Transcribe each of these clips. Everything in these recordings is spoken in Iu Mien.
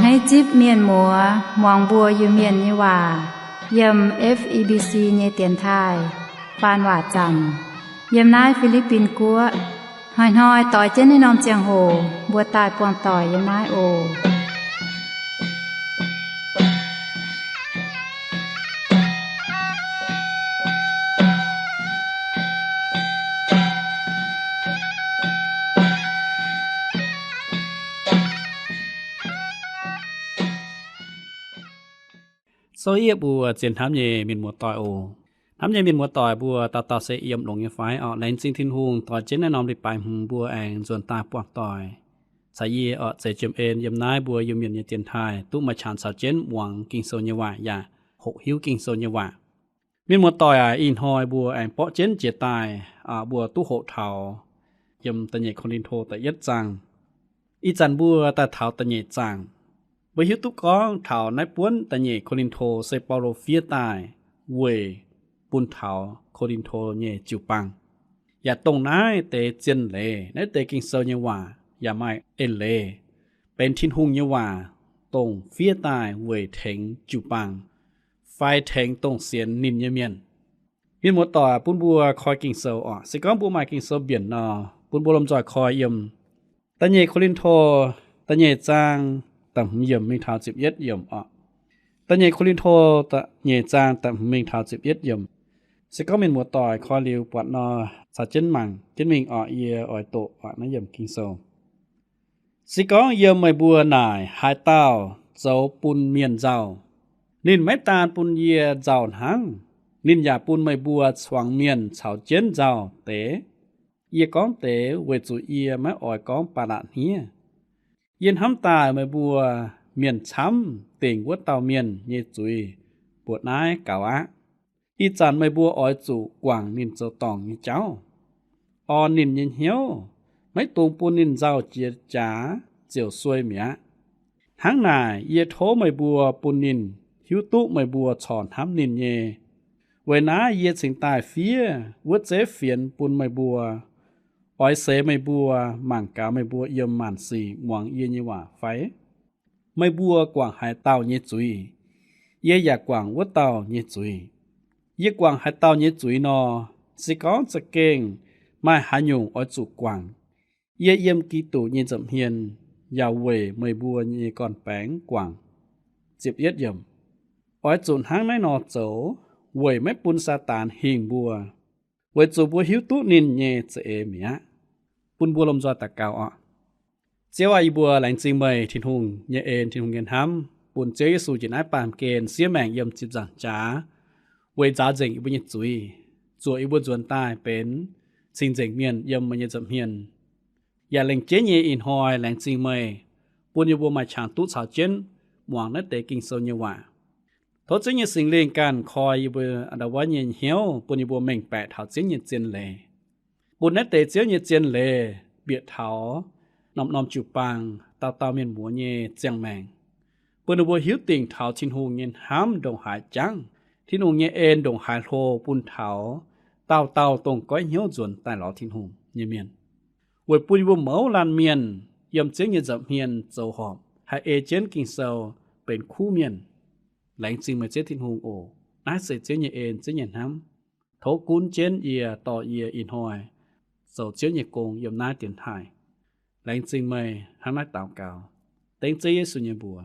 Naaiv zipv mienh muoz muangx mbuo Iu-Mienh nyei waac yiem F E B C nyei dienx taaih faan waac zanc yiem naaiv Fi^li^bin Guoqv. Hnoi-hnoi doix jienv naaiv norm ziangh hoc mbuo daaih buangh doic yiem naaiv oc. Sou yie mbuo zien hnamv nyei mienh muoz-doic oc. Hnamv nyei mienh muoz-doic mbuo dauh dauh se yiem longx nyei fai orqc? Laengz zingh Tin-Hungh doix jienv naaiv norm leiz-baaix hmz mbuo aengx nzuonx daaih buangh doic caux yie orqc, zeix jiem en yiem naaiv mbuo Iu-Mienh nyei dienx taaih, duqv maaih qangx caux jienv muangx Ging-Sou nyei waac yaac hoqc hiuv Ging-Sou nyei waac. Mienh muoz-doic aac, ih hnoi mbuo aengx borqv jienv jiex daaih, mbuo duqv hoqc taux yiem da'nyeic Ko^lin^to da'yietv zaang. Ih zanc mbuo daaih taux da'nyeic zaang. Mbuo hiuv duqv gorngv taux naaiv buonv da'nyeic Ko^lin^to se Baulo fiev daaih weic bun taux Ko^lin^to nyei jiu-baang. Yaac dongh naaiv deix zien leiz, naaiv deix Ging-Sou nyei waac yaac maaih eix leiz benx Tin-Hungh nyei waac, dongh fiev daaih weic tengx jiu-baang fai tengx dongh sienx ninh nyei mienh. Mienh muoz-doic, bun mbuo koi Ging-Sou orqc. Se gorngv mbuo maaih Ging-Sou mbienc nor, bun mbuo lomh nzoih koi yiem da'nyeic Ko^lin^to da'nyeic zaang da'hmz yiemc mingh taux ziepc yietv yiemc orqc. Da'nyeic Ko^lin^to da'nyeic zaang da'hmz mingh taux ziepc yietv yiemc. Se gorngv mienh muoz-doic koi liuz buatc nor, caux jienv mangc jienv mingh orqc. Yie oix doqc orqc naaiv yiemc Ging-Sou. Se gorngv yiem meih mbuo naaic haaix dauh zoux bun mienh nzauh, ninh maiv daan bun yie nzauh hnangv, ninh yaac bun meih mbuo cuangx mienh caux jienv nzauh deix. Yie gorngv deix weic zuqc yie maiv oix gorngv ba'laqc hniev. Yie hnamv daaih meih mbuo mienh camv dingc wuov dauh mienh nyei zuiz mbuoqc naaiv gaux aqv. Ih zanc meih mbuo oix zuqc guangc ninh zoux dorngc nyei jauv, orn ninh nyei hnyouv, maiv dungx bun ninh nzauh jiex jaax ziouc suei mi'aqv. Hnangv naaic, yie tov meih mbuo bun ninh hiuv duqv meih mbuo corc hnamv ninh nyei. Weic naaiv yie cingx daaih fiev wuov zeiv fienx bun meih mbuo. Oix seix meih mbuo mangc gaax meih mbuo yiem maanc sic muangx yie nyei waac fai? Meih mbuo guangc haaix dauh nyei zuiz, yie yaac guangc wuov dauh nyei zuiz. Yie guangc haaix dauh nyei zuiz nor, se gorngv za'gengh maaih haaix nyungc oix zuqc guangc, yie yiem Giduc nyei nza'hmien yaac weic meih mbuo nyei gorn-baengx guangc. Oix zuqc hnangv naaiv nor zoux, weic maiv bun Saadaan hingh mbuo, weic zuqc mbuo hiuv duqv ninh nyei za'eix mi'aqv. Bun mbuo lomh nzoih daux gaux orqc. Ziouv aac, yie mbuo laengz zingh meih Tin-Hungh nyei en, Tin-Hungh nyei hnamv, bun Ziouv Yesu njiec naaiv baamh gen siev maengc yiem ziepc nzaangc jaax, weic nzaaux nzengc yie mbuo nyei zuiz, zuoqc yie mbuo nzuonx daaih benx cing-nzengc mienh yiem meih nyei nza'hmien. Yaac lengc jeiv nyei ih hnoi laengz zingh meih, bun yie mbuo maaih qangx duqv caux jienv muangx naaiv deix Ging-Sou nyei waac. Tov Ziouv nyei Singx Lingh ganh koi yie mbuo ndau wuov nyei hnyouv, bun yie mbuo mengh baeqc taux Ziouv nyei zien leiz, bun naaiv deix Ziouv nyei zien leiz bieqc taux norm-norm jiu-baang, dauh dauh mienh muoz nyei ziangh maengc, bun ninh mbuo hiuv dingc taux Tin-Hungh nyei hnamv ndongc haaix jangv, Tin-Hungh nyei en ndongc haaix hlo bun taux dauh dauh dongh goiv hnyouv nzuonx daaih lorz Tin-Hungh nyei mienh, weic bun yie mbuo mouz laanh mienh yiem Ziouv nyei nza'hmien zoux horpc, haih ei jienv Ging-Sou, benx kuv mienh. Laengz zingh meih Ziouv Tin-Hungh oc. Naaiv se Ziouv nyei en, Ziouv nyei hnamv. Tov gunv jienv yie, dorh yie ih hnoi zoux Ziouv nyei gong yiem naaiv dienx taaih. Laengz zingh meih hnangv naaiv daux gaux, dengv Ziouv Yesu nyei mbuox.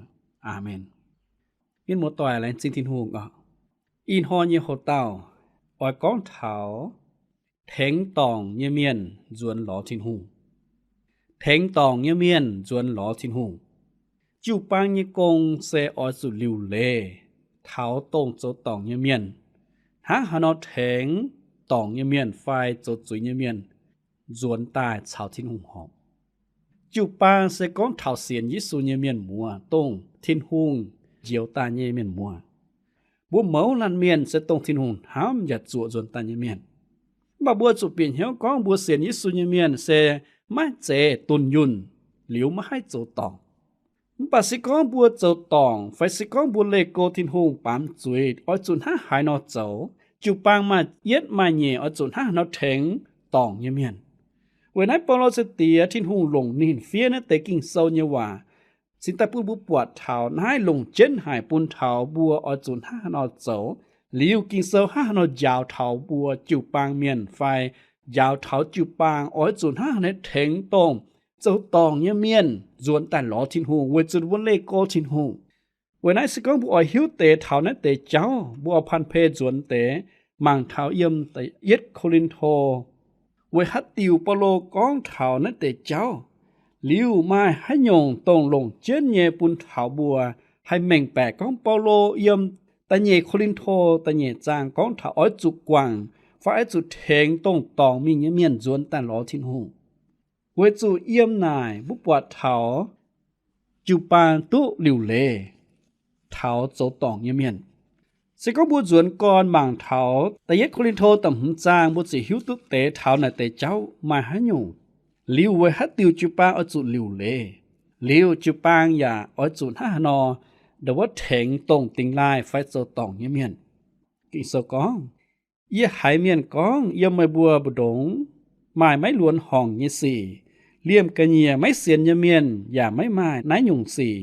Aamen. Mienh muoz-doic, laengz zingh Tin-Hungh oc. Ih hnoi nyei hoc-dauh oix gorngv taux tengx dorngc nyei mienh nzuonx lorz Tin-Hungh. Tengx dorngc nyei mienh nzuonx lorz Tin-Hungh. Jiu-baang nyei gong se oix zuqc liuc leiz taux dongh zoux dorngc nyei mienh, hnangv haaix nor tengx dorngc nyei mienh fai zoux zuiz nyei mienh nzuonx daaih caux Tin-Hungh horpc. Jiu-baang se gorngv taux sienx Yesu nyei mienh muoz, dongh Tin-Hungh njoux daaih nyei mienh muoz. Mbuo mouz laanh mienh se dongh Tin-Hungh hnamv yaac zuoqc nzuonx daaih nyei mienh. Mv baac mbuo zuqc bieqc hnyouv gorngv mbuo sienx Yesu nyei mienh se maiv zeiz dunh yunh, liuz maiv haih zoux dorngc. Mv baac se gorngv mbuo zoux dorngc, fai se gorngv mbuo leih go Tin-Hungh baamz zuiz, oix zuqc hnangv haaix nor zoux, jiu-baang maaih yietv maaih nyeic oix zuqc hnangv haaix nor tengx dorngc nyei mienh. Weic naaiv Baulo se diex Tin-Hungh longc ninh fiev naaiv deix Ging-Sou nyei waac cingx daaih bun mbuo buatc taux naaiv longc jienv haic bun taux mbuo oix zuqc hnangv haaix nor zoux. Liuz Ging-Sou hnangv haaix nor njaaux taux mbuo jiu-baang mienh fai njaaux taux jiu-baang oix zuqc hnangv haaix nor tengx dongh zoux dorngc nyei mienh nzuonx daaih lorz Tin-Hungh weic zuqc ninh mbuo leih go Tin-Hungh. Weic naaiv se gorngv mbuo oix hiuv deix taux naaiv deix jauv, mbuo oix panh pei nzuonx deix mangc taux yiem da'yietv Ko^lin^to, weic haaix diuc Baulo gorngv taux naaiv deix jauv, liuz maaih haaix nyungc dongh longc jienv nyei bun taux mbuo haih mengh baeqc gorngv Baulo yiem da'nyeic Ko^lin^to da'nyeic zaang gorngv taux oix zuqc guangc fai oix zuqc tengx dongh dorngc mingh nyei mienh nzuonx daaih lorz Tin-Hungh. Weic zuqc yiem naaic mbuo buatc taux jiu-baang duqv liuc leiz taux zoux dorngc nyei mienh. Se gorngv mbuo nzuonx gorn mangc taux da'yietv Ko^lin^to da'hmz zaang, mbuo ziouc hiuv duqv deix taux naaiv deix jauv maaih haaix nyungc, liuz weic haaix diuc jiu-baang oix zuqc liuc leiz, liuz jiu-baang yaac oix zuqc hnangv haaix nor ndongc wuov tengx dongh dingx laaih fai zoux dorngc nyei mienh. Ging-Sou gorngv, Yie haiz mienh gorngv yiem meih mbuo mbu'ndongx maaih maiv luonx horngc nyei sic. Liemh ga'nyiec maiv sienx nyei mienh yaac maiv maaih naaiv nyungc sic,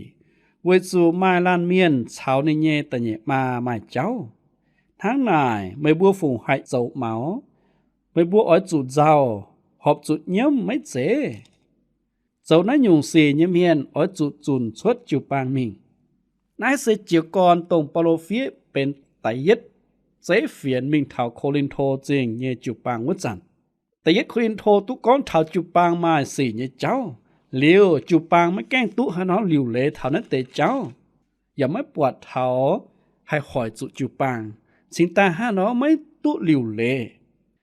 weic zuqc maaih laanh mienh caux ninh nyei da'nyeic maa maaih jauv. Hnangv naaic meih mbuo fungc haih zoux maux? Meih mbuo oix zuqc nzauh, horpc zuqc nyiemv maiv zeiz? Zoux naaiv nyungc sic nyei mienh oix zuqc zunc cuotv jiu-baang mingh. Naaiv se jiez gorn dongh Baulo fiev benx da'yietv zeiv fienx mingh taux Ko^lin^to Zingh nyei jiu-baang wuov zanc. Da'yietv Ko^lin^to duqv gorngv taux jiu-baang maaih sic nyei jauv. Liuz jiu-baang maiv gaengh duqv haaix nor liuc leiz taux naaiv deix jauv, yaac maiv buatc taux haih hoic zuqc jiu-baang, cingx daaih hnangv nor maiv duqv liuc leiz.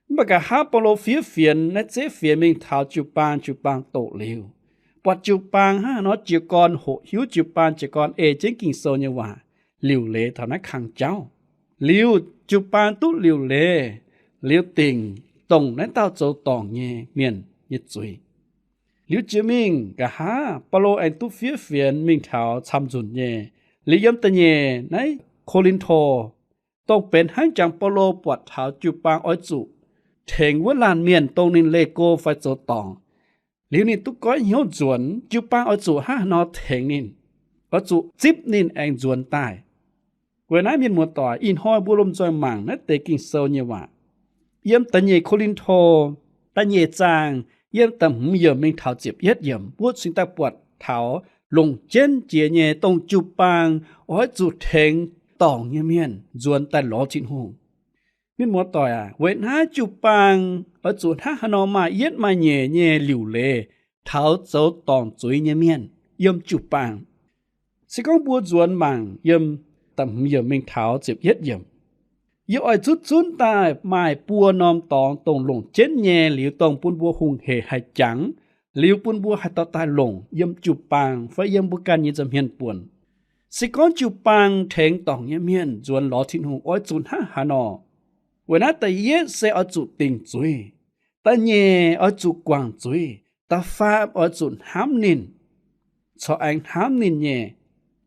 Mv baac nqa'haav Baulo fiev fienx naaiv zeiv fienx mingh taux jiu-baang, jiu-baang doqc liuz, buatc jiu-baang hnangv nor jiez gorn hoqc hiuv, jiu-baang jiez gorn ei jienv Ging-Sou nyei waac, liuc leiz taux naaiv kang jauv. Liuz jiu-baang duqv liuc leiz, liuz dingc dongh naaiv dauh zoux dorngc nyei mienh nyei zuiz. Liuz jiex mingh nqa'haav Baulo aengx duqv fiev fienx mingh taux camv-nzunc nyei, liuz yiem da'nyeic naaiv Ko^lin^to, dongh benx hnangv jangx Baulo buatc taux jiu-baang oix zuqc tengx wuov laanh mienh dongh ninh leih go fai zoux dorngc. Liuz ninh duqv goiv hnyouv nzuonx, jiu-baang oix zuqc hnangv haaix nor tengx ninh, oix zuqc zipv ninh aengx nzuonx daaih. Weic naaiv mienh muoz-doic, ih hnoi mbuo lomh nzoih mangc naaiv deix Ging-Sou nyei waac. Yiem da'nyeic Ko^lin^to da'nyeic zaang yiem da'hmz yiemc mingh taux ziepc yietv yiemc, mbuo cingx daaih buatc taux longc jienv jiex nyei dongh jiu-baang oix zuqc tengx dorngc nyei mienh nzuonx daaih lorz Tin-Hungh. Mienh muoz-doic aac, weic naaiv jiu-baang oix zuqc hnangv haaix nor maaih yietv maaih nyeic nyei liuc leiz taux zoux dorngc zuiz nyei mienh yiem jiu-baang. Se gorngv mbuo nzuonx mangc yiem da'hmz yiemc mingh taux ziepc yietv yiemc, yie oix zutv zunv daaih maaih buo norm dorngx dongh longc jienv nyei liuz dongh bun mbuo hungh heic haih jangx, liuz bun mbuo haih dorh daaih longc yiem jiu-baang fai yiem mbuo ganh nyei nza'hmien buonc. Se gorngv jiu-baang tengx dorngc nyei mienh nzuonx lorz Tin-Hungh oix zuqc hnangv haaix nor? Weic naaiv da'yietv se oix zuqc dingc zuiz, da'nyeic oix zuqc guangc zuiz, da'faam oix zuqc hnamv ninh, corc aengx hnamv ninh nyei.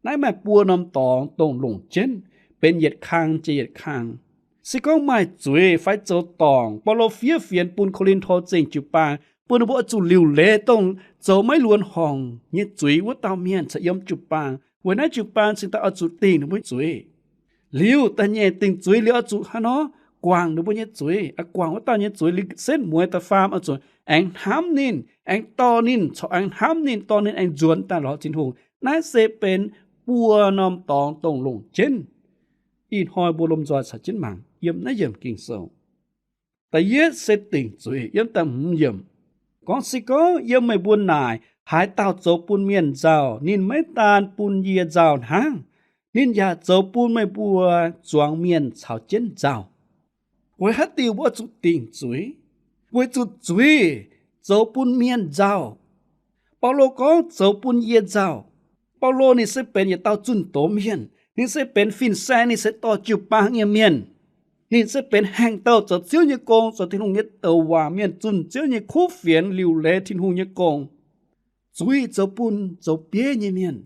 Naaiv maaih buo norm dorngx dongh longc jienv, benx yietc kang jiex yietc kang. Se gorngv maaih zuiz fai zoux dorngc, Baulo fiev fienx bun Ko^lin^to Zingh jiu-baang bun ninh mbuo oix zuqc liuc leiz dongh zoux maiv luonx horngc nyei zuiz wuov dauh mienh caux yiem jiu-baang. Weic naaiv jiu-baang cingx daaih oix zuqc dingc ninh mbuo zuiz. Liuz da'nyeic dingc zuiz liuz oix zuqc haaix nor? Guangc ninh mbuo nyei zuiz, guangc wuov dauh nyei zuiz liuz setv mueiz. Da'faam oix zuqc aengx hnamv ninh, aengx dorh ninh, corc aengx hnamv ninh, dorh ninh aengx nzuonx daaih lorz Tin-Hungh. Naaiv se benx buo norm dorngx dongh longc jienv. Ih hnoi mbuo lomh nzoih caux jienv mangc yiem naaiv yiemc Ging-Sou. Da'yietv se dingc zuiz yiem da'hmz yiemc gorngv, se gorngv yiem meih mbuo naaic haaix dauh zoux bun mienh nzauh, ninh maiv daan bun yie nzauh hnangv, ninh yaac zoux bun meih mbuo zuangx mienh caux jienv nzauh. Weic haaix diuc mbuo zuqc dingc zuiz? Weic zuqc zuiz zoux bun mienh nzauh. Baulo gorngv zoux bun yie nzauh. Baulo ninh se benx yietc dauh zunh doz mienh, ninh se benx fin-saeng, ninh se dorh jiu-baang nyei mienh. Ninh se benx haengh douh zoux Ziouv nyei gong, zoux Tin-Hungh nyei douc waac mienh, zunh Ziouv nyei kuv fienx, liuc leiz Tin-Hungh nyei gong. Zuiz zoux bun zoux bieiv nyei mienh,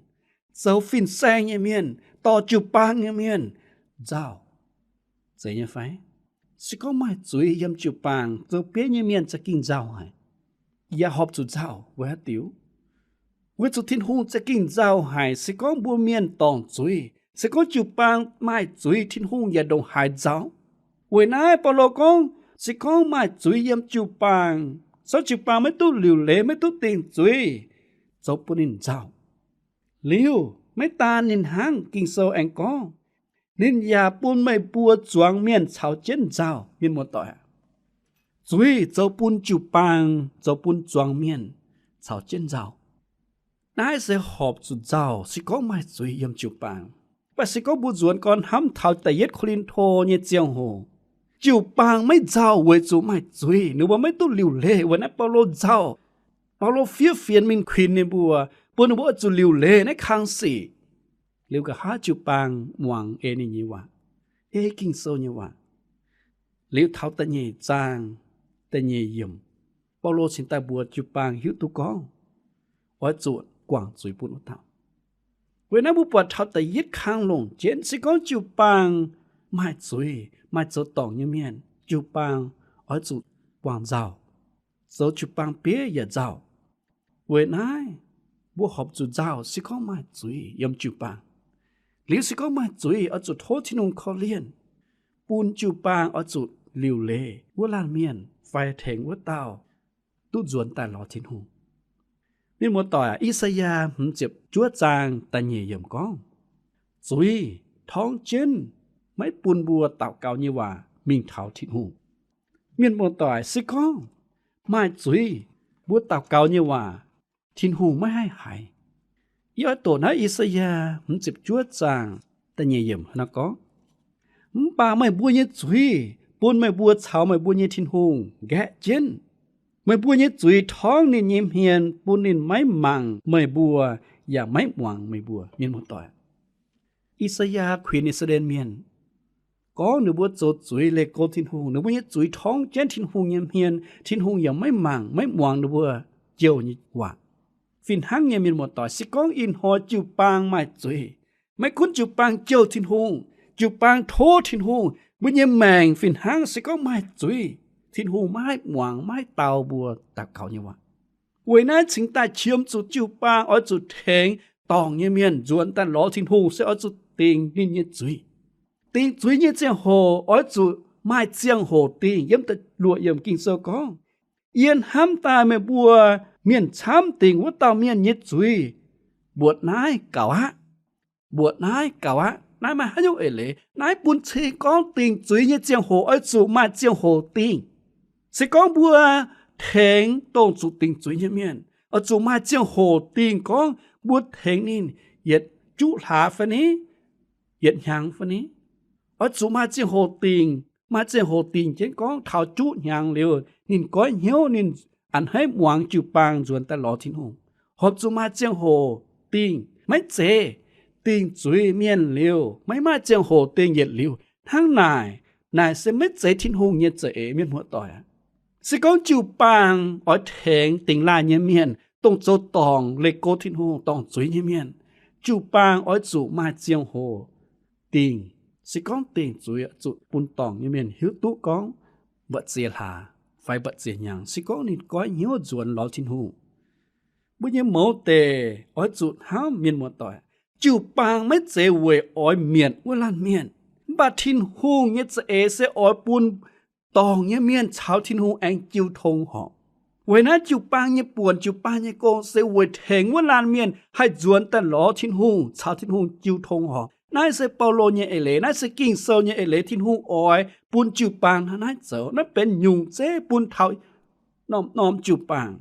zoux fin-saeng nyei mienh, dorh jiu-baang nyei mienh nzauh. Zeiz nyei fai? Se gorngv maaih zuiz yiem jiu-baang, zoux bieiv nyei mienh za'gengh nzauh haic. Yaac horpc zuqc nzauh. Weic haaix diuc? Weic zuqc Tin-Hungh za'gengh nzauh haic. Se gorngv mbuo mienh dorngc zuiz, se gorngv jiu-baang maaih zuiz, Tin-Hungh yaac ndongc haaix nzauh. Weic naaiv Baulo gorngv, se gorngv maaih zuiz yiem jiu-baang, se gorngv jiu-baang maiv duqv liuc leiz, maiv duqv dingc zuiz, zoux bun ninh nzauh. Liuz maiv daan ninh hnangv, Ging-Sou aengx gorngv, ninh yaac bun meih mbuo zuangx mienh caux jienv nzauh. Mienh muoz-doic, zuiz zoux bun jiu-baang, zoux bun zuangx mienh caux jienv nzauh. Naaiv se horpc zuqc nzauh se gorngv maaih zuiz yiem jiu-baang. Mv baac se gorngv mbuo nzuonx gorn hnamv taux da'yietv Ko^lin^to nyei ziangh hoc, jiu-baang maiv nzauh weic zuqc maaih zuiz, ninh mbuo maiv duqv liuc leiz. Weic naaiv Baulo nzauh, Baulo fiev fienx mingh kuinx ninh mbuo, bun ninh mbuo oix zuqc liuc leiz naaiv kang sic, liuz nqa'haav jiu-baang muangx ei ninh nyei waac, ei Ging-Sou nyei waac. Liuz taux da'nyeic zaang da'nyeic yiemc, Baulo cingx daaih mbuox jiu-baang hiuv duqv gorngv oix zuqc guangc zuiz bun wuov dauh. Weic naaiv mbuo buatc taux da'yietv kang longc jienv, se gorngv jiu-baang maaih zuiz, maaih zoux dorngc nyei mienh, jiu-baang oix zuqc guangc nzauh, zoux jiu-baang bieiv yaac nzauh. Weic naaiv mbuo horpc zuqc nzauh se gorngv maaih zuiz yiem jiu-baang. Liuz se gorngv maaih zuiz oix zuqc tov Tin-Hungh korv-lienh, bun jiu-baang oix zuqc liuc leiz wuov laanh mienh fai tengx wuov dauh duqv nzuonx daaih lorz Tin-Hungh. Mienh muoz-doic, I^saa^yaa hmz ziepc juov zaang da'nyeic yiemc gorngv, zuiz torngv jienv maiv bun mbuo daux gaux nyei waac mingh taux Tin-Hungh. Mienh muoz-doic, se gorngv maaih zuiz, mbuo daux gaux nyei waac Tin-Hungh maiv haih haiz. Yie oix doqc naaiv I^saa^yaa hmz ziepc juov zaang da'nyeic yiemc hnangv naaiv gorngv, mv baac meih mbuo nyei zuiz bun meih mbuo caux meih mbuo nyei Tin-Hungh nqaeqv jienv. Meih mbuo nyei zuiz torngv ninh nyei hmien, bun ninh maiv mangc meih mbuo yaac maiv muangx meih mbuo. Mienh muoz-doic, I^saa^yaa kuinx I^saa^laa^en Mienh gorngv ninh mbuo zoux zuiz leih go Tin-Hungh, ninh mbuo nyei zuiz torngv jienv Tin-Hungh nyei hmien, Tin-Hungh yaac maiv mangc maiv muangx ninh mbuo jouh nyei waac. Fih hnangv nyei, mienh muoz-doic, se gorngv ih hnoi jiu-baang maaih zuiz, maiv gunv jiu-baang jouh Tin-Hungh, jiu-baang tov Tin-Hungh, mbuo nyei maengc fih hnangv se gorngv maaih zuiz, Tin-Hungh maiv haih muangx maiv haih dau mbuo daux gaux nyei waac. Weic naaiv cingx daaih qiemx zuqc jiu-baang oix zuqc tengx dorngc nyei mienh nzuonx daaih lorz Tin-Hungh se oix zuqc dingc ninh nyei zuiz. Dingc zuiz nyei ziangh hoc oix zuqc maaih ziangh hoc dingc. Yiem da'luoqc yiemc Ging-Sou gorngv, yie hnamv daaih meih mbuo mienh camv dingc wuov dauh mienh nyei zuiz mbuoqc naaiv gaux aqv. Mbuoqc naaiv gaux aqv. Naaiv maaih haaix nyungc eix leiz? Naaiv bun cing gorngv dingc zuiz nyei ziangh hoc oix zuqc maaih ziangh hoc dingc. Se gorngv mbuo tengx dongh zuqc dingc zuiz nyei mienh, oix zuqc maaih ziangh hoc dingc gorngv mbuo tengx ninh yietc juqv hlaax fai ni, yietc hnyangx fai ni. Oix zuqc maaih ziangh hoc dingc, maaih ziangh hoc dingc jienv gorngv taux juqv hnyangx liuz ninh goiv hnyouv, ninh a'hneiv muangx jiu-baang nzuonx daaih lorz Tin-Hungh. Horpc zuqc maaih ziangh hoc dingc, maiv zeiz dingc zuiz mienh liuz maiv maaih ziangh hoc dingc yietc liuz. Hnangv naaic, naaic se maiv zeiz Tin-Hungh nyei za'eix, mienh muoz-doic aac. Se gorngv jiu-baang oix tengx dingx laaih nyei mienh, dongh zoux dorngc leih go Tin-Hungh, dorngc zuiz nyei mienh, jiu-baang oix zuqc maaih ziangh hoc dingc. Se gorngv dingc zuiz zuqc bun dorngc nyei mienh hiuv duqv gorngv mbu'ziex hlaax fai mbu'ziex hnyangx, se gorngv ninh goiv hnyouv nzuonx lorz Tin-Hungh. Mbuo nyei mouz deic oix zuqc hnamv, mienh muoz-doic, jiu-baang maiv zeiz weic oix mietc wuov laanh mienh, mv baac Tin-Hungh nyei za'eix se oix bun dorngc nyei mienh caux Tin-Hungh aengx jiu tong horc. Weic naaiv jiu-baang nyei buonc, jiu-baang nyei gong se weic tengx wuov laanh mienh haih nzuonx daaih lorz Tin-Hungh, caux Tin-Hungh jiu tong horc. Naaiv se Baulo nyei eix leiz, naaiv se Ging-Sou nyei eix leiz. Tin-Hungh oix bun jiu-baang hnangv naaiv zoux. Naaiv benx nyungc zeiv bun taux norm-norm jiu-baang,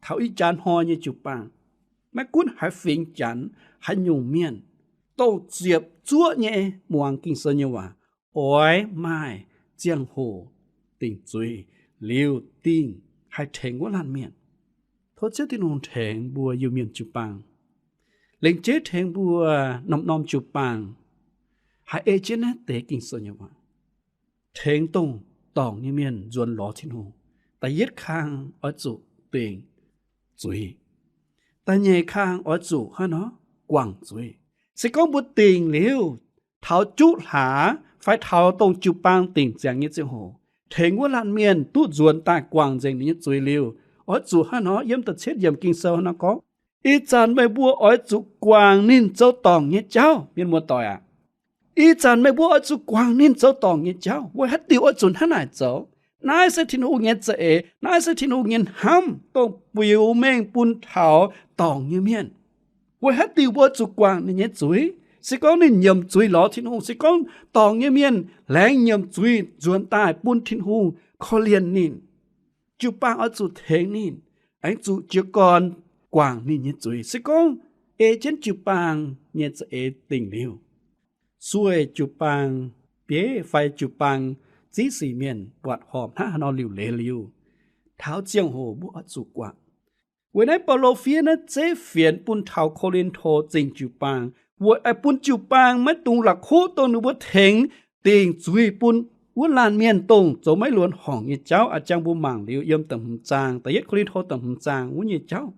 taux ih jaax hnoi nyei jiu-baang, maiv gunv haaix fingx Janx, haaix nyungc mienh, dongh ziepc zuoqv nyei muangx Ging-Sou nyei waac, oix maaih ziangh hoc dingc zuiz liuz dingc haih tengx wuov laanh mienh. Tov Ziouv Tin-Hungh tengx mbuo Iu-Mienh jiu-baang, lengc jeiv tengx mbuo norm-norm jiu-baang haih ei jienv naaiv deix Ging-Sou nyei waac, tengx dongh dorngc nyei mienh nzuonx lorz Tin-Hungh. Da'yietv kang oix zuqc dingc zuiz. Da'nyeic kang oix zuqc hnangv nor guangc zuiz. Se gorngv mbuo dingc liuz, taux juqv hlaax fai taux dongh jiu-baang dingc ziangx nyei ziangh hoc, tengx wuov laanh mienh duqv nzuonx daaih guangc nzengc ninh nyei zuiz liuz, oix zuqc hnangv nor, yiem da'cietv yiemc Ging-Sou hnangv nor gorngv, Ih zanc meih mbuo oix zuqc guangc ninh zoux dorngc nyei jauv, mienh muoz-doic aac. Ih zanc meih mbuo oix zuqc guangc ninh zoux dorngc nyei jauv. Weic haaix diuc oix zuqc hnangv naaic zoux? Naaiv se Tin-Hungh nyei za'eix. Naaiv se Tin-Hungh nyei hnamv, dongh biux mengh bun taux dorngc nyei mienh. Weic haaix diuc mbuo oix zuqc guangc ninh nyei zuiz? Se gorngv ninh nyiemc zuiz lorz Tin-Hungh, se gorngv dorngc nyei mienh laengz nyiemc zuiz nzuonx daaih bun Tin-Hungh korv-lienh ninh, jiu-baang oix zuqc tengx ninh, aengx zuqc jiez gorn guangc ninh nyei zuiz. Se gorngv ei jienv jiu-baang nyei za'eix dingc liuz, sueih jiu-baang bieiv fai jiu-baang ziv sic mienh buatc horpc hnangv haaix nor liuc leiz liuz, taux ziangh hoc mbuo oix zuqc guangc. Weic naaiv Baulo fiev naaiv zeiv fienx bun taux Ko^lin^to Zingh jiu-baang, weic bun jiu-baang maiv dungx la'kuqv dongh ninh mbuo tengx dingc zuiz bun wuov laanh mienh dongh zoux maiv luonx horngc nyei jauv. A'jang mbuo mangc liuz yiem da'hmz zaang, da'yietv Ko^lin^to da'hmz zaang wuov nyei jauv.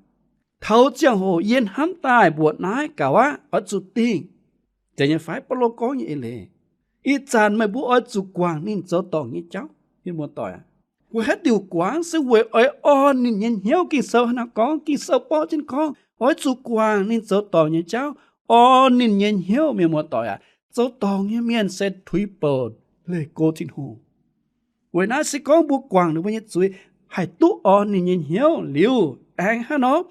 Taux ziangh hoc yie hnamv daaih mbuoqc naaiv gaux aqv, oix zuqc dingh. Zeiz nyei fai? Baulo gorngv nyei eix leiz, ih zanc meih mbuo oix zuqc guangc ninh zoux dorngc nyei jauv, mienh muoz-doic aac. Weic haaix diuc guangc? Se weic oix orn ninh nyei hnyouv. Ging-Sou hnangv naaiv gorngv, Ging-Sou borqv jienv gorngv oix zuqc guangc ninh zoux dorngc nyei jauv, orn ninh nyei hnyouv, mienh muoz-doic aac. Zoux dorngc nyei mienh se tuix bouc leih go Tin-Hungh. Weic naaiv se gorngv mbuo guangc ninh mbuo nyei zuiz haih duqv orn ninh nyei hnyouv liuz, aengx hnangv nor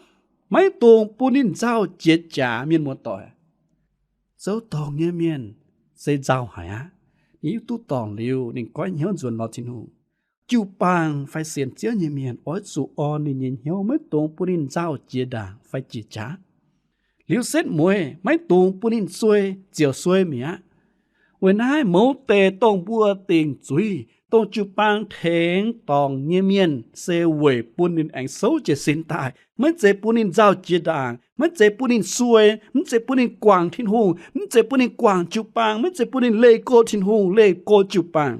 maiv dungx bun ninh nzauh jiex jaax, mienh muoz-doic. Zoux dorngc nyei mienh se nzauh haic aqv. Ninh hiuv duqv dorngc liuz, ninh goiv hnyouv nzuonx lorz Tin-Hungh. Jiu-baang fai sienx Ziouv nyei mienh oix zuqc orn ninh nyei hnyouv, maiv dungx bun ninh nzauh jiex ndaangc fai jiex jaax. Liuz setv mueiz maiv dungx bun ninh suei, ziouc suei mi'aqv. Weic naaiv mouz deix dongh mbuo dingc zuiz, dongh jiu-baang tengx dorngc nyei mienh se weic bun ninh aengx souv jiez sin daaih, maiv zeiz bun ninh nzauh jiex ndaangc, maiv zeiz bun ninh suei, maiv zeiz bun ninh guangc Tin-Hungh, maiv zeiz bun ninh guangc jiu-baang, maiv zeiz bun ninh leih go Tin-Hungh, leih go jiu-baang.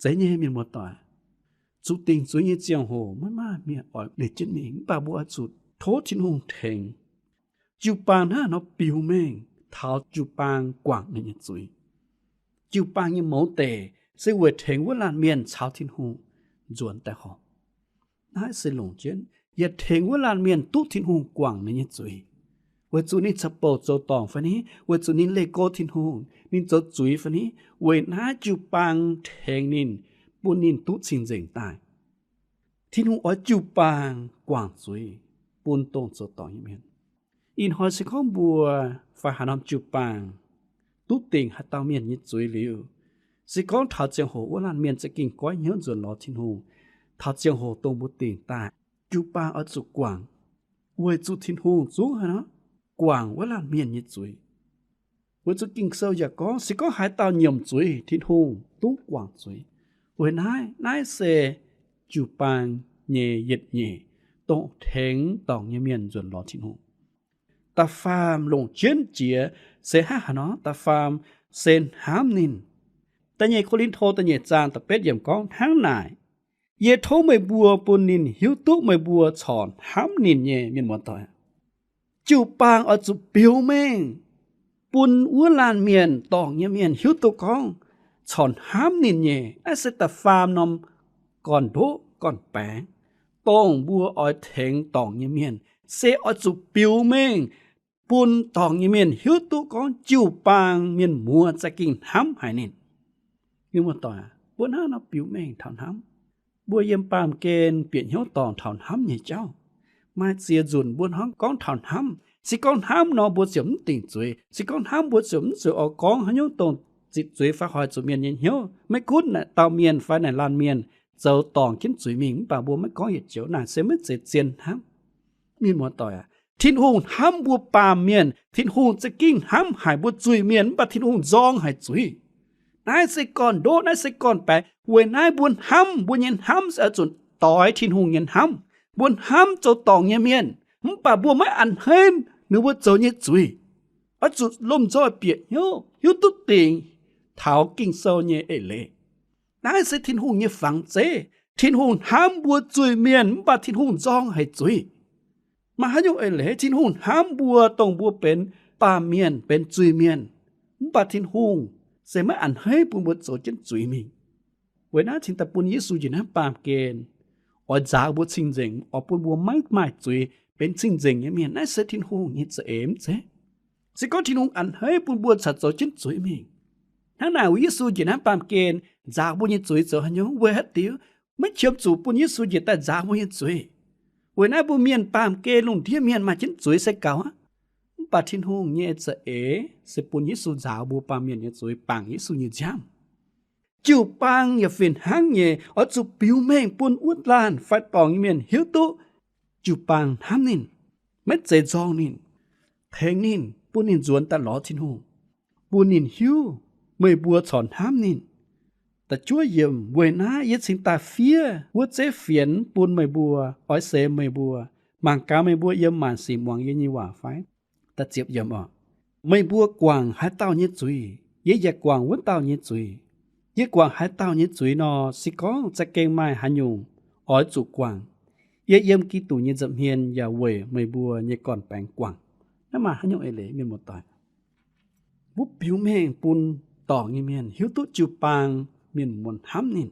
Zeiz nyei, mienh muoz-doic. Zuqc dingc zuiz nyei ziangh hoc maiv maaih mienh oix leih jienv mingh, mv baac mbuo oix zuqc tov Tin-Hungh tengx. Jiu-baang hnangv nor biux mengh taux jiu-baang guangc ninh nyei zuiz. Jiu-baang nyei mouz deic se weic tengx wuov laanh mienh caux Tin-Hungh nzuonx daaih horpc. Naaiv se longc jienv yietc tengx wuov laanh mienh duqv Tin-Hungh guangc ninh nyei zuiz, weic zuqc ninh caux bouc zoux dorngc fai ni, weic zuqc ninh leih go Tin-Hungh, ninh zoux zuiz fai ni, weic naaiv jiu-baang tengx ninh, bun ninh duqv cing-nzengc daaih. Tin-Hungh oix jiu-baang guangc zuiz bun dongh zoux dorngc nyei mienh. Ih hnoi se gorngv mbuo fai haaix norm jiu-baang duqv dingc haaix dauh mienh nyei zuiz liuz, se gorngv taux ziangh hoc wuov laanh mienh za'gengh goiv hnyouv nzuonx lorz Tin-Hungh, taux ziangh hoc dongh mbuo dingc daaih, jiu-baang oix zuqc guangc, weic zuqc Tin-Hungh zungv haaix nor guangc wuov laanh mienh nyei zuiz. Weic zuqc Ging-Sou yaac gorngv, se gorngv haaix dauh nyiemc zuiz, Tin-Hungh duqv guangc zuiz. Weic naaiv, naaiv se jiu-baang nyei yietc nyeic dongh tengx dorngc nyei mienh nzuonx lorz Tin-Hungh. Da'faam longc jienv jiex se hnangv haaix nor? Da'faam se hnamv ninh. Da'nyeic Ko^lin^to da'nyeic zaang da'betv yiemc gorngv hnangv naaic, yie tov meih mbuo bun ninh hiuv duqv meih mbuo corc hnamv ninh nyei, mienh muoz-doic. Jiu-baang oix zuqc biux mengh bun wuov laanh mienh, dorngc nyei mienh hiuv duqv gorngv corc hnamv ninh nyei. Naaiv se da'faam norm gorn-ndoqv gorn-baengx, dongh mbuo oix tengx dorngc nyei mienh, se oix zuqc biux mengh bun dorngc nyei mienh hiuv duqv gorngv jiu-baang mienh muoz za'gengh hnamv haic ninh. Mienh muoz-doic, mbuo hnangv nor biux mengh taux hnamv. Mbuo yiem baamh gen bieqc hnyouv dorngc taux hnamv nyei jauv. Maaih ziex nzunc mbuo hnangv gorngv taux hnamv. Se gorngv hnamv nor, mbuo ziouc mv dingc zuiz. Se gorngv hnamv, mbuo ziouc mv zuqc oix gorngv haaix nyungc dongh zitc zuiz fai hoic zuqc mienh nyei hnyouv. Maiv gunv naaic dauh mienh fai naaic laanh mienh zoux dorngc jienv zuiz mingh, mv baac mbuo maiv gorngv yietc joux. Naaic se maiv zeiz zien hnamv. Mienh muoz-doic aac, Tin-Hungh hnamv mbuo baamh mienh. Tin-Hungh za'gengh hnamv haic mbuo zuiz-mienh, mv baac Tin-Hungh nzorng haic zuiz. Naaiv se gorn-ndoqv, naaiv se gorn-baengx. Weic naaiv mbuo hnamv, mbuo nyei hnamv se oix zuqc doix Tin-Hungh nyei hnamv. Mbuo hnamv zoux dorngc nyei mienh, mv baac mbuo maiv a'hneiv ninh mbuo zoux nyei zuiz. Oix zuqc lomh nzoih bieqc hnyouv, hiuv duqv dingc taux Ging-Sou nyei eix leiz. Naaiv se Tin-Hungh nyei fangx zeiv. Tin-Hungh hnamv mbuo zuiz-mienh, mv baac Tin-Hungh nzorng haic zuiz. Maaih haaix nyungc eix leiz Tin-Hungh hnamv mbuo, dongh mbuo benx baamh mienh, benx zuiz-mienh, mv baac Tin-Hungh se maiv a'hneiv bun mbuo zoux jienv zuiz mingh? Weic naaiv cingx daaih bun Yesu njiec naaiv baamh gen, oix nzaaux mbuo cing-nzengc, oix bun mbuo maiv maaih zuiz, benx cing-nzengc nyei mienh. Naaiv se Tin-Hungh nyei za'eix mv zeiz? Se gorngv Tin-Hungh a'hneiv bun mbuo caux zoux jienv zuiz mingh, hnangv naaic weic Yesu njiec naaiv baamh gen nzaaux mbuo nyei zuiz zoux haaix nyungc? Weic haaix diuc? Maiv qiemx zuqc bun Yesu njiec daaih nzaaux mbuo nyei zuiz. Weic naaiv mbuo mienh baamh gen lungh ndiev mienh maaih jienv zuiz se gaux aqv. Mv baac Tin-Hungh nyei za'eix se bun Yesu nzaaux mbuo baamh mienh nyei zuiz, bangc Yesu nyei nziaamv. Jiu-baang yaac fih hnangv nyei, oix zuqc biux mengh bun wuov laanh fai dorngc nyei mienh hiuv duqv jiu-baang hnamv ninh, maiv zeiz nzorng ninh, tengx ninh, bun ninh nzuonx daaih lorz Tin-Hungh, bun ninh hiuv meih mbuo corc hnamv ninh. Da'juov yiemc, weic naaiv yie cingx daaih fiev wuov zeiv fienx bun meih mbuo, oix seix meih mbuo, mangc gaax meih mbuo yiem maanc sic muangx yie nyei waac fai. Da'ziepc yiemc oc, meih mbuo guangc haaix dauh nyei zuiz, yie yaac guangc wuov dauh nyei zuiz. Yie guangc haaix dauh nyei zuiz nor, se gorngv za'gengh maaih haaix nyungc oix zuqc guangc, yie yiem Giduc nyei nza'hmien yaac weic meih mbuo nyei gorn-baengx guangc. Naaiv maaih haaix nyungc eix leiz, mienh muoz-doic? Mbuo biux mengh bun dorngc nyei mienh hiuv duqv jiu-baang mienh muonz hnamv ninh,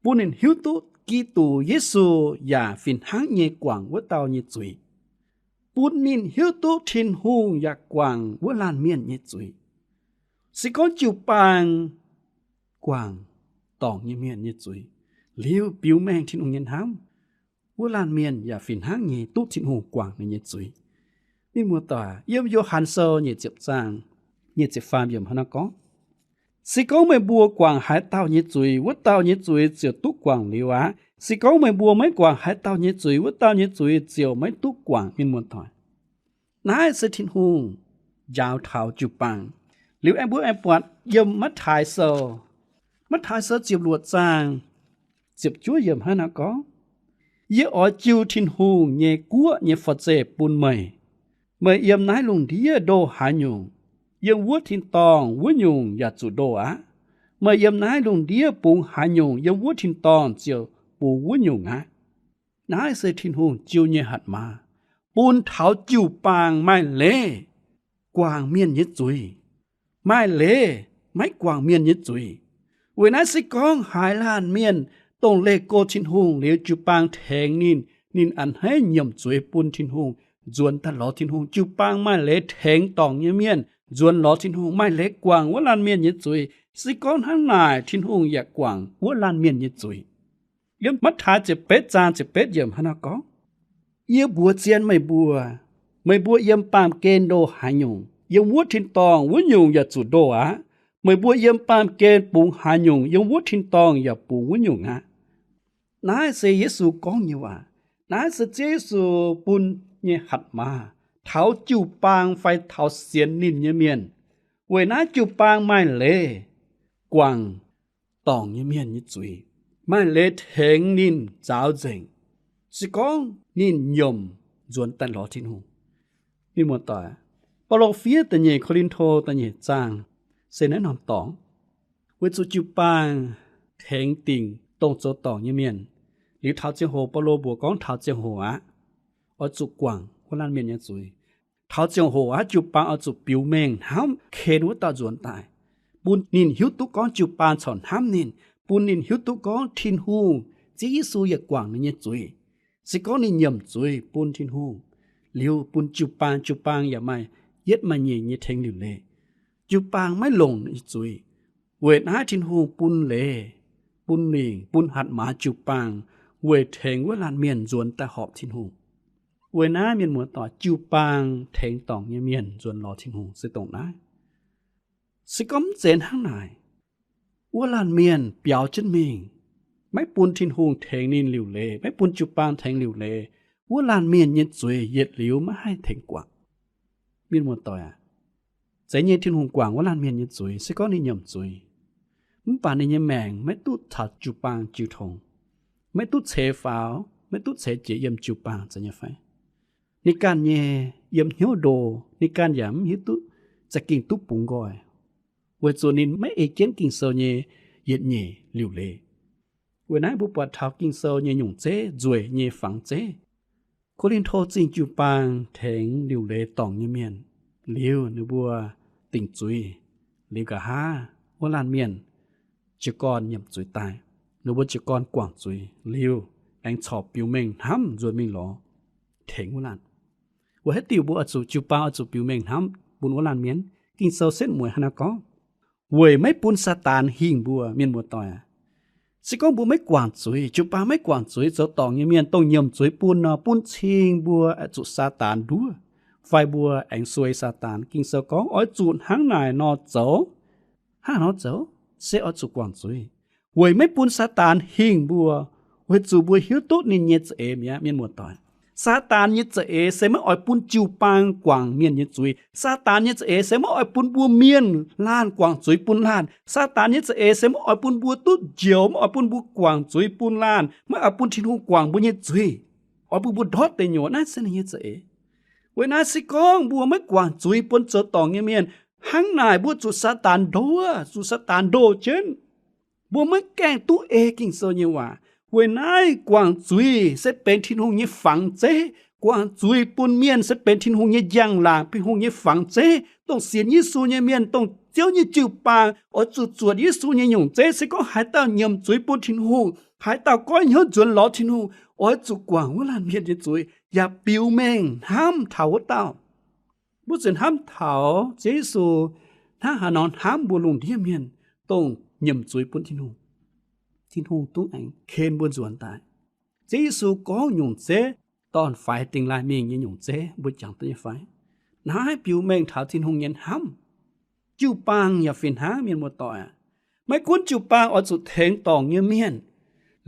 bun ninh hiuv duqv Giduc Yesu yaac fih hnangv nyei guangc wuov dauh nyei zuiz, bun ninh hiuv duqv Tin-Hungh yaac guangc wuov laanh mienh nyei zuiz. Se gorngv jiu-baang guangc dorngc nyei mienh nyei zuiz liuz biux mengh Tin-Hungh nyei hnamv, wuov laanh mienh yaac fih hnangv nyei duqv Tin-Hungh guangc ninh nyei zuiz. Mienh muoz-doic, yiem Yo^han Sou nyic ziepc zaang nyic ziepc faam yiemc hnangv naaiv gorngv, se gorngv meih mbuo guangc haaix dauh nyei zuiz, wuov dauh nyei zuiz ziouc duqv guangc liuz aqv. Se gorngv meih mbuo maiv guangc haaix dauh nyei zuiz, wuov dauh nyei zuiz ziouc maiv duqv guangc. Mienh muoz-doic, naaiv se Tin-Hungh njaaux taux jiu-baang. Liuz aengx mbuo aengx buatc yiem Matv^taai Sou, Matv^taai Sou ziepc luoqc zaang ziepc juov yiemc hnangv naaiv gorngv, yie oix jiu Tin-Hungh nyei guoqv nyei forv-zeih bun meih. Meih yiem naaiv lungh ndiev ndoh haaix nyungc, yiem wuov tin-dorngh wuov nyungc yaac zuqc ndoh aqv. Meih yiem naaiv lungh ndiev bungx haaix nyungc, yiem wuov tin-dorngh ziouc bungx wuov nyungc aqv. Naaiv se Tin-Hungh jiu nyei hatc maaz bun taux jiu-baang maaih leiz guangc mienh nyei zuiz, maaih leiz maiv guangc mienh nyei zuiz. Weic naaiv se gorngv haaix laanh mienh dongh leih go Tin-Hungh liuz jiu-baang tengx ninh, ninh a'hneiv nyiemc zuiz bun Tin-Hungh, nzuonx daaih lorz Tin-Hungh. Jiu-baang maaih leiz tengx dorngc nyei mienh nzuonx lorz Tin-Hungh, maaih leiz guangc wuov laanh mienh nyei zuiz. Se gorngv hnangv naaic, Tin-Hungh yaac guangc wuov laanh mienh nyei zuiz. Yiem Matv^taai ziepc betv zaang ziepc betv yiemc hnangv naaiv gorngv, yie mbuox zien meih mbuo, meih mbuo yiem baamh gen ndoh haaix nyungc, yiem wuov tin-dorngh wuov nyungc yaac zuqc ndoh aqv. Meih mbuo yiem baamh gen bungx haaix nyungc, yiem wuov tin-dorngh yaac bungx wuov nyungc aqv. Naaiv se Yesu gorngv nyei waac. Naaiv se Ziouv Yesu bun nyei hatc maaz taux jiu-baang fai taux sienx ninh nyei mienh. Weic naaiv jiu-baang maaih leiz guangc dorngc nyei mienh nyei zuiz, maaih leiz tengx ninh nzaaux nzengc, se gorngv ninh nyiemc nzuonx daaih lorz Tin-Hungh. Mienh muoz-doic, Baulo fiev da'nyeic Ko^lin^to da'nyeic zaang se naaiv norm dorngx, weic zuqc jiu-baang tengx dingc dongh zoux dorngc nyei mienh. Liuz taux ziangh hoc, Baulo mbuox gorngv taux ziangh hoc aqv, oix zuqc guangc wuov laanh mienh nyei zuiz. Taux ziangh hoc aqv, jiu-baang oix zuqc biux mengh hnamv ken wuov dauh nzuonx daaih, bun ninh hiuv duqv gorngv jiu-baang corc hnamv ninh, bun ninh hiuv duqv gorngv Tin-Hungh, Ziouv Yesu yaac guangc ninh nyei zuiz. Se gorngv ninh nyiemc zuiz bun Tin-Hungh, liuz bun jiu-baang, jiu-baang yaac maaih yietv maaih nyeic nyei tengx liuc leiz. Jiu-baang maiv longc ninh nyei zuiz. Weic naaiv Tin-Hungh bun leiz, bun lingc, bun hatc maaz jiu-baang weic tengx wuov laanh mienh nzuonx daaih horpc Tin-Hungh. Weic naaiv mienh muoz-doic, jiu-baang tengx dorngc nyei mienh nzuonx lorz Tin-Hungh se dongh naaiv. Se gorngv mv zeiz hnangv naaic, wuov laanh mienh biaux jienv mingh, maiv bun Tin-Hungh tengx ninh liuc leiz, maiv bun jiu-baang tengx liuc leiz, wuov laanh mienh nyei zuiz yietc liuz maiv haih tengx guangc. Mienh muoz-doic aac, zeiz nyei Tin-Hungh guangc wuov laanh mienh nyei zuiz se gorngv ninh nyiemc zuiz, mv baac ninh nyei maengc maiv duqv caux jiu-baang jiu tong, maiv duqv ceix faaux, maiv duqv ceix jiez yiem jiu-baang, zeiz nyei fai? Ninh ganh nyei yiem hnyouv ndo, ninh ganh yaac mv hiuv duqv za'gengh duqv bungx nqoi, weic zuqc ninh maiv ei jienv Ging-Sou nyei yietc nyeic liuc leiz. Weic naaiv mbuo buatc taux Ging-Sou nyei nyungc zeiv, nzueic nyei fangx zeiv. Ko^lin^to Zingh jiu-baang tengx liuc leiz dorngc nyei mienh liuz, ninh mbuo dingc zuiz liuz, nqa'haav wuov laanh mienh jiez gorn nyiemc zuiz daaih, ninh mbuo jiez gorn guangc zuiz liuz, aengx corc biux mengh hnamv nzuonx mingh lorz tengx wuov laanh. Weic haaix diuc mbuo oix zuqc jiu-baang oix zuqc biux mengh hnamv bun wuov laanh mienh? Ging-Sou setv mueiz hnangv naaiv gorngv, weic maiv bun Saadaan hingh mbuo. Mienh muoz-doic aac, se gorngv mbuo maiv guangc zuiz, jiu-baang maiv guangc zuiz, zoux dorngc nyei mienh dongh nyiemc zuiz bun nor, bun cing mbuo oix zuqc Saadaan nduov, fai mbuo aengx suei Saadaan. Ging-Sou gorngv oix zuqc hnangv naaic nor zoux. Hnangv nor zoux se oix zuqc guangc zuiz, weic maiv bun Saadaan hingh mbuo, weic zuqc mbuo hiuv duqv ninh nyei za'eix mi'aqv. Mienh muoz-doic, Saadaan nyei za'eix se maiv oix bun jiu-baang guangc mienh nyei zuiz. Saadaan nyei za'eix se maiv oix bun mbuo mienh laanh guangc zuiz bun laanh. Saadaan nyei za'eix se maiv oix bun mbuo duqv njoux, maiv oix bun mbuo guangc zuiz bun laanh, maiv oix bun Tin-Hungh guangc mbuo nyei zuiz, oix bun mbuo ndortv deic nyuoqc. Naaiv se ninh nyei za'eix. Weic naaiv se gorngv mbuo maiv guangc zuiz bun zoux dorngc nyei mienh, hnangv naaic mbuo zuqc Saadaan ndoh, zuqc Saadaan ndoh jienv. Mbuo maiv gaengh duqv ei Ging-Sou nyei waac. Weic naaiv guangc zuiz se benx Tin-Hungh nyei fangx zeiv. Guangc zuiz bun mienh se benx Tin-Hungh nyei njang-laangc, Tin-Hungh nyei fangx zeiv. Dongh sienx Yesu nyei mienh, dongh Ziouv nyei jiu-baang oix zuqc zuotc Yesu nyei nyungc zeiv. Se gorngv haaix dauh nyiemc zuiz bun Tin-Hungh, haaix dauh goiv hnyouv nzuonx lorz Tin-Hungh, oix zuqc guangc wuov laanh mienh nyei zuiz yaac biux mengh hnamv taux wuov dauh. Mbuo zuqc hnamv taux Ziouv Yesu hnangv haaix nor hnamv mbuo lungh ndiev mienh dongh nyiemc zuiz bun Tin-Hungh. Tin-Hungh duqv aengx ken mbuo nzuonx daaih. Ziouv Yesu gorngv nyungc zeiv dorn-faix dingh laaih mingh nyei nyungc zeiv, mbuo jangx duqv nyei fai? Naaiv biux mengh taux Tin-Hungh nyei hnamv. Jiu-baang yaac fih hnangv, mienh muoz-doic aac. Maiv gunv jiu-baang oix zuqc tengx dorngc nyei mienh,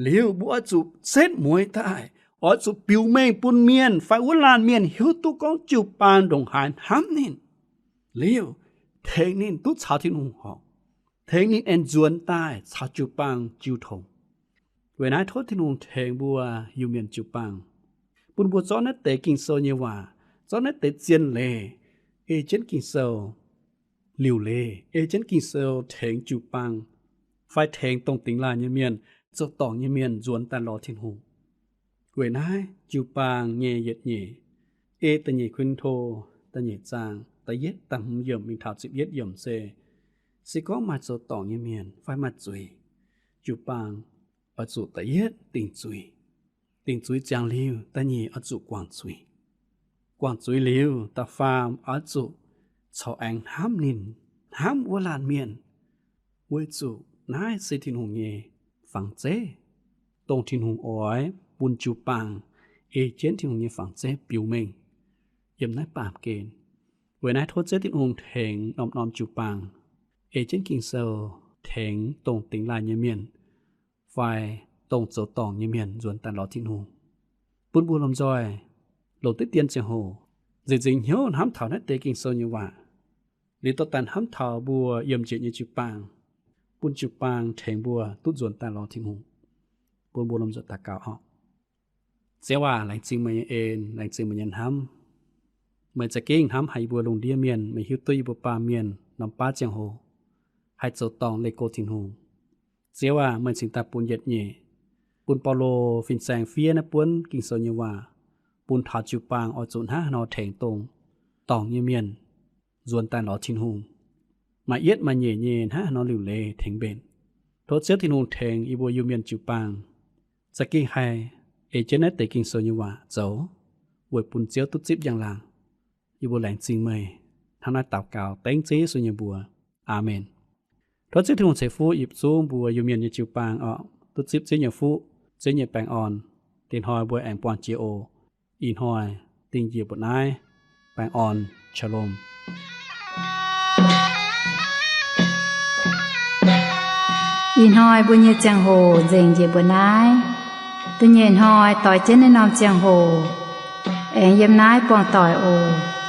liuz mbuo oix zuqc setv mueiz daaih, oix zuqc biux mengh bun mienh fai wuov laanh mienh hiuv duqv gorngv jiu-baang ndongc haaix hnamv ninh, liuz tengx ninh duqv caux Tin-Hungh horpc, tengx ninh aengx nzuonx daaih caux jiu-baang jiu tong. Weic naaiv tov Tin-Hungh tengx mbuo Iu-Mienh jiu-baang, bun mbuo zorqv naaiv deix Ging-Sou nyei waac, zorqv naaiv deix zien leiz, ei jienv Ging-Sou liuc leiz, ei jienv Ging-Sou tengx jiu-baang, fai tengx dongh dingx laaih nyei mienh, zoux dorngc nyei mienh nzuonx daaih lorz Tin-Hungh. Weic naaiv jiu-baang nyei yietc nyeic, ei da'nyeic Ko^lin^to da'nyeic zaang da'yietv da'hmz yiemc mingh taux ziepc yietv yiemc se, se gorngv maaih zoux dorngc nyei mienh fai maaih zuiz, jiu-baang oix zuqc da'yietv dingc zuiz. Dingc zuiz ziangx liuz, da'nyeic oix zuqc guangc zuiz. Guangc zuiz liuz, da'faam oix zuqc corc aengx hnamv ninh, hnamv wuov laanh mienh, weic zuqc naaiv se Tin-Hungh nyei fangx zeiv, dongh Tin-Hungh oix bun jiu-baang ei jienv Tin-Hungh nyei fangx zeiv biux mengh yiem naaiv baamh gen. Weic naaiv tov Ziouv Tin-Hungh tengx norm-norm jiu-baang, ei jienv Ging-Sou tengx dongh dingx laaih nyei mienh fai dongh zoux dorngc nyei mienh nzuonx daaih lorz Tin-Hungh, bun mbuo lomh nzoih longc diqv dien ziangh hoc nzengc nzengc hnyouv hnamv taux naaiv deix Ging-Sou nyei waac, liuz dorh daaih hnamv taux mbuo yiem njiec nyei jiu-baang, bun jiu-baang tengx mbuo duqv nzuonx daaih lorz Tin-Hungh. Bun mbuo lomh nzoih daux gaux oc. Ziouv aac, laengz zingh meih nyei en, laengz zingh meih nyei hnamv. Meih za'gengh hnamv haic yie mbuo lungh ndiev mienh. Meih hiuv duqv yie mbuo baamh mienh norm baav ziangh hoc haih zoux dorngc leih go Tin-Hungh. Ziouv aac, meih cingx daaih bun yietc nyeic, bun Baulo fin-saeng fiev naaiv buonv Ging-Sou nyei waac bun taux jiu-baang oix zuqc hnangv haaix nor tengx dongh dorngc nyei mienh nzuonx daaih lorz Tin-Hungh. Maaih yietv maaih nyeic nyei hnangv haaix nor liuc leiz tengx mbenc. Tov Ziouv Tin-Hungh tengx yie mbuo Iu-Mienh jiu-baang za'gengh haih ei jienv naaiv deix Ging-Sou nyei waac zoux, weic bun Ziouv duqv zipv njang-laangc. Yie mbuo laengz zingh meih. Hnangv naaiv daux gaux dengv Ziouv Yesu nyei mbuox. Aamen. Tov Ziouv Tin-Hungh ceix fuqv yietc zungv mbuo Iu-Mienh nyei jiu-baang oc, duqv zipv Ziouv nyei fuqv, Ziouv nyei baengh orn. Dingc hnoi mbuo aengx buangh jiex oc. Ih hnoi dingh njiec mbuo naaiv. Baengh orn. Shalom. Ih hnoi mbuo nyei ziangh hoc nzengc njiec mbuo naaiv. Da'nyeic hnoi doix jienv naaiv norm ziangh hoc aengx yiem naaiv buangh doic oc.